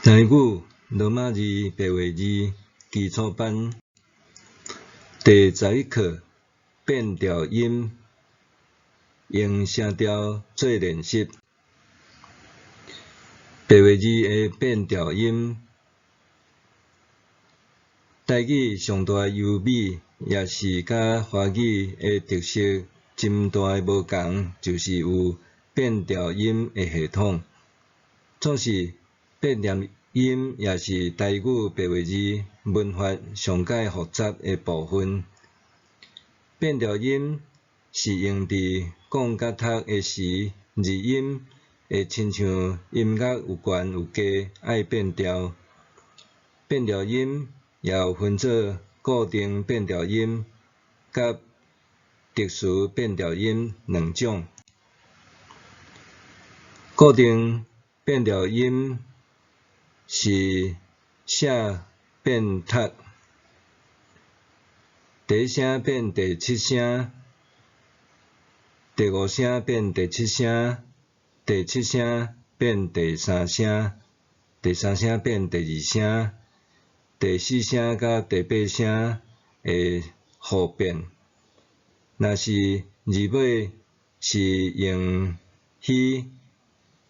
台語羅馬字白話字基礎班第11課變調音，用聲調做練習。白話字的變調音，台語上大的優美，也是佮華語的特色真大的無仝，就是有變調音的系統。總是變調音也是台語白話字文法上蓋複雜的部分。變調音是用佇講佮讀的時，字音會親像音樂有懸有低，愛變調。變調音也有分做固定變調音佮特殊變調音兩種。固定變調音是寫變讀，第一聲變第七聲，第五聲變第七聲，第七聲變第三聲，第三聲變第二聲，第四聲佮第八聲會互變。若是字尾是用虛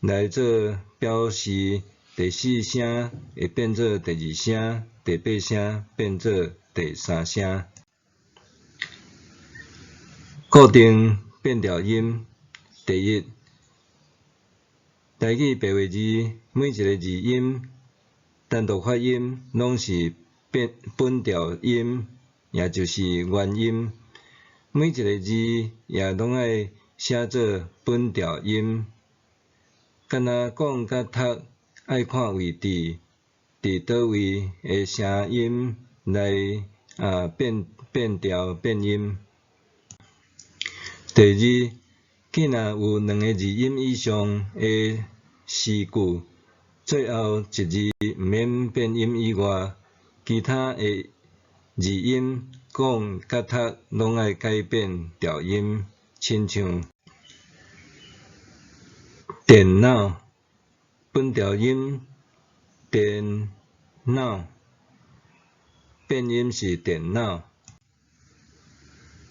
來做表示，第四聲會變做第二聲，第八聲變做第三聲。固定變調音，第一，台語白話字每一个字音單獨發音攏是變本調音，也就是原音。每一个字也攏愛寫做本調音。敢若講佮讀愛看位置，佇佗位的聲音來變調變音。第二，既若有兩个字音以上的詩句，最後一字毋免變音以外，其他的字音講佮讀攏愛改變調音，親像電腦本調音電腦，變音是電腦。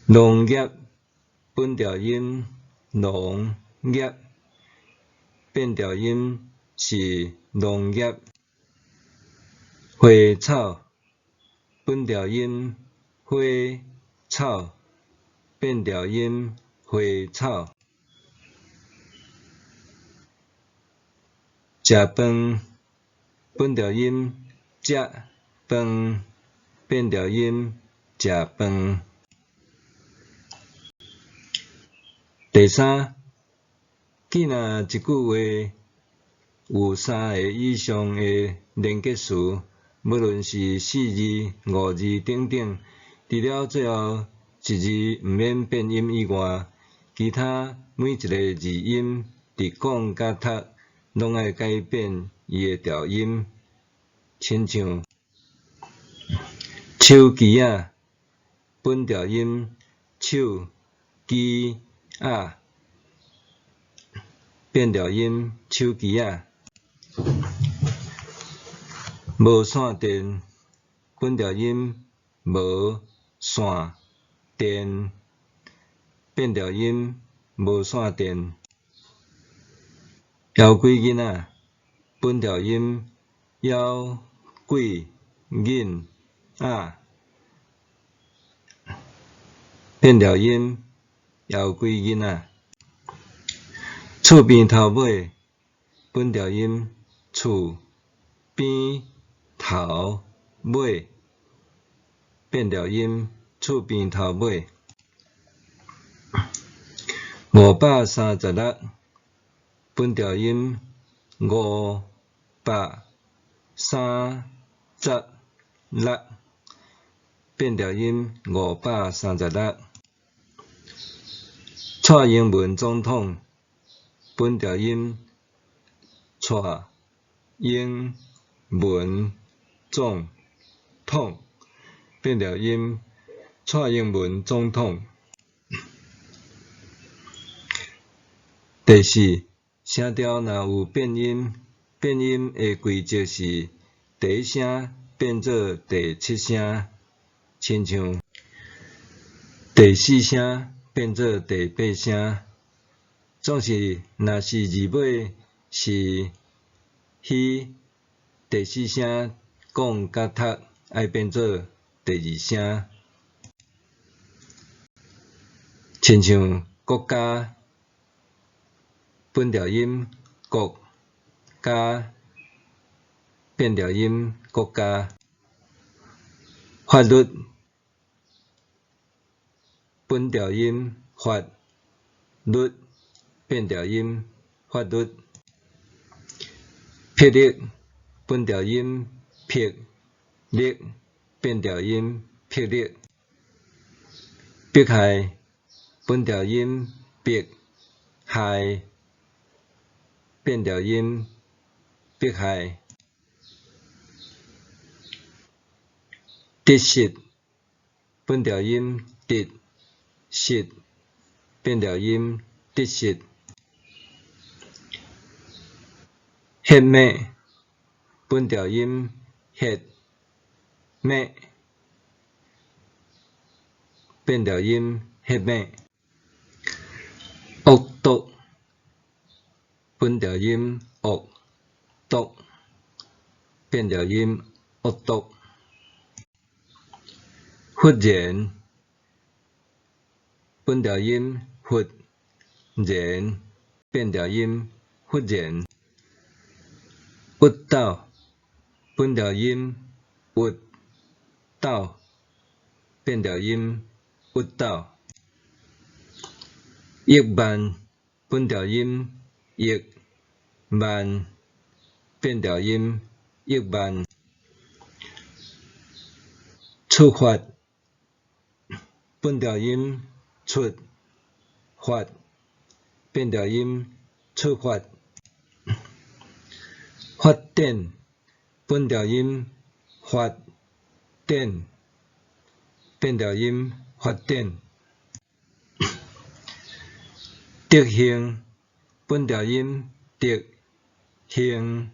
農業本調音農業，變調音是農業。花草本調音花草，變調音花草。食飯本調音食飯，變調音食飯。第三，既若一句話有三个以上的連結詞，無論是四字、五字等等，除了最後一字毋免變音以外，其他每一个字音佇講佮讀攏愛改變伊的調音，親像手機仔本調音手機仔，變調音手機仔。無線電本調音無線電，變調音無線電。枵鬼囡仔本調音枵鬼囡仔，變調音枵鬼囡仔。厝邊頭尾本調音厝邊頭尾，變調音厝邊頭尾。536本調音五百三十六，變調音五百三十六。蔡英文總統本調音蔡英文總統，變調音蔡英文總統。第四，聲調若有變音，變音的規則是第一聲變做第七聲，親像第四聲變做第八聲。總是若是字尾是彼，第四聲講佮讀愛變做第二聲，親像國家本調音國家變調音國家，法律本調音法律變調音法律，霹靂本調音霹靂變調音霹靂，迫害本調音迫害變調音迫害，得失本調音得失變調音得失，血脈本調音血脈變調音血脈，惡毒本調音惡毒變調音惡毒，忽然本調音忽然變調音忽然，鬱斗本調音鬱斗變調音鬱斗，億萬本調音億萬變調音億萬，出發本調音出發變調音出發，發展本調音發展變調音發展，德行本調音德行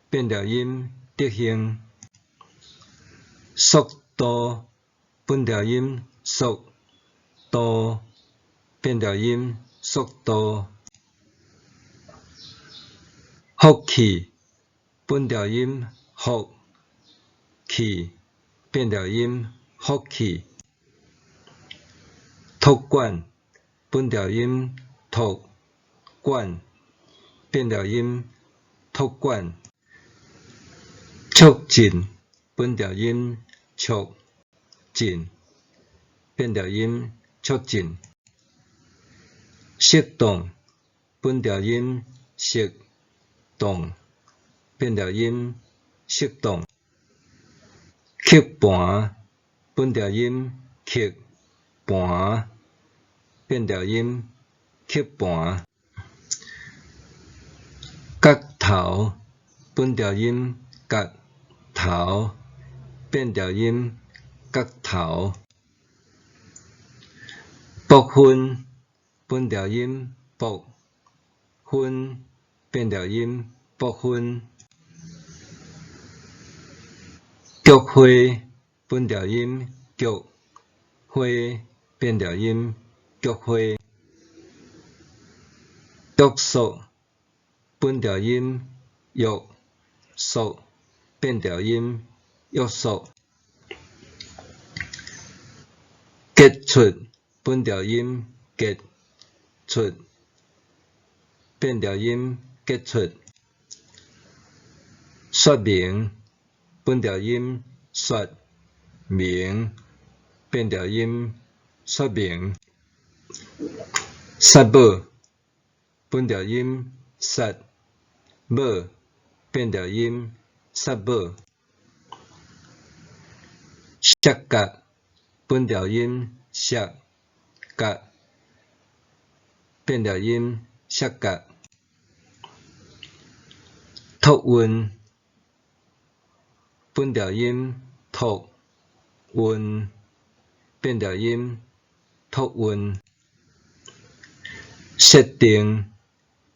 變調音德行，速度本調音速度變調音速度，福氣本調音福氣變調音福氣，託管本調音託管變調音託管，促進本調音促進變調音促進，適當本調音適當變調音適當，刻盤本調音刻盤變調音刻盤，角頭本調音角頭變調音角頭，部分本調音部分變調音部分，菊花本調音菊花變調音菊花，約束本調音約束變調音約束，傑出本調音傑出變調音傑出，說明本調音說明變調音說明，殺母本調音殺母變調音殺母，摔角本調音摔角變調音摔角，托運本調音托運變調音托運，設定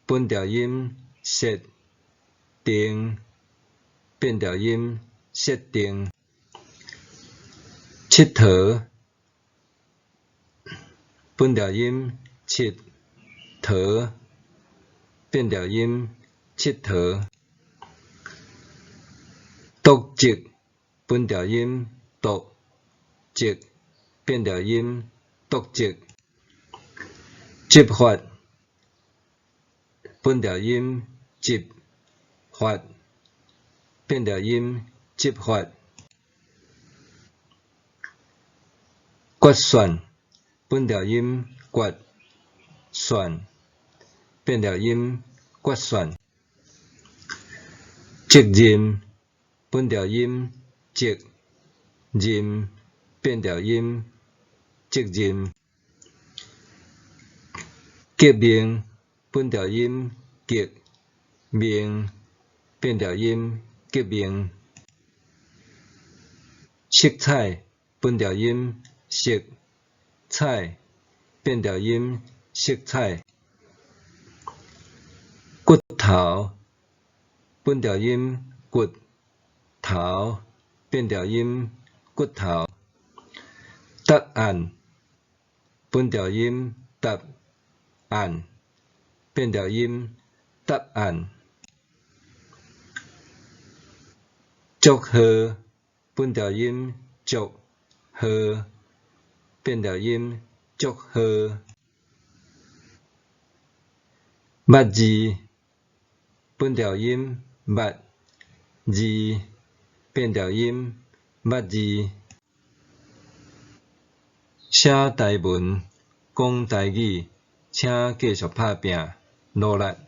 本調音設定，變調音，設定。𨑨迌，變調音，𨑨迌，變調音，𨑨迌。瀆職，變調音，瀆職，變調音，瀆職。執法，變調音，執法，變調音，執法。決算，變調音，決算，變調音，決算。責任，變調音，責任，變調音，責任。革命，變調音，革命，變調音，革命。色彩，變調音，色彩，變調音，色彩。骨頭，變調音，骨頭，變調音，骨頭。答案，變調音，答案，變調音，答案。祝賀，變調音，祝賀，變調音，祝賀。捌字，變調音，捌字，變調音，捌字。寫台文，講台語，請繼續拍拚，努力。